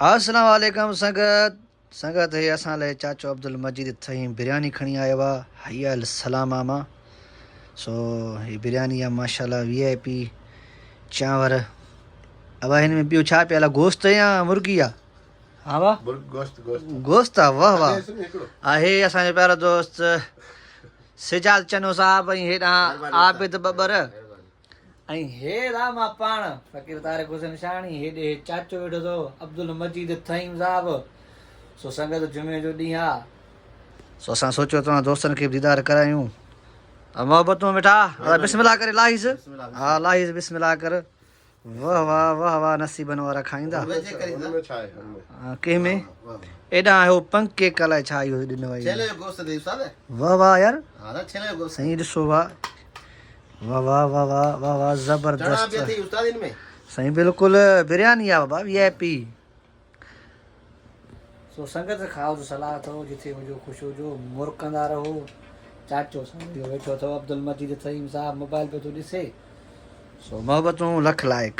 السلام عليڪم سنگت سنگت هي اسان لاء چاچو عبدالمجيد ٿهيم برياني کڻي آيو آ حي السلام مان سو هي برياني آ ماشاءالله وي آئي پي چانور ابا هن ۾ ٻيو ڇا پيل آ گوشت يا مرغي آ ها وا گوشت گوشت گوشت آ واه واه آهي اسان جو پيارو دوست سجاد چنو صاحب ۽ هيڏانهن عابد ٻٻر ۽ هي راما پاڻ فقير طارق حسين شاهاڻي هيڏي هي چاچو ويٺو اٿو عبدالمجيد ٿهيم صاحب سو سنگت جمعي جو ڏينهن آ سو اسان سوچيو توهان دوستن کي به ديدار ڪرايون محبتون مٺا بسم الله ڪري لاهيس ها لاهيس بسم الله ڪر واه واه واه واه نصيبن وارا کائيندا ڪنهن ۾ ايڏا آهيو پنڪ ڪيڪ الائي ڇا اهو ڏنو آهي واه واه يار سائين ڏسو واه واه واه واه واه واه واه زبردست سائين بلڪل برياني آ بابا وي آئي پي سو سنگت کائو ته صلاح اٿو جٿي هجو خوش هجو مرڪندا رهو چاچو سائين اهو ويٺو اٿو عبدالمجيد ٿهيم صاحب موبائل پيو ٿو ڏسي سو محبتون لک لائق.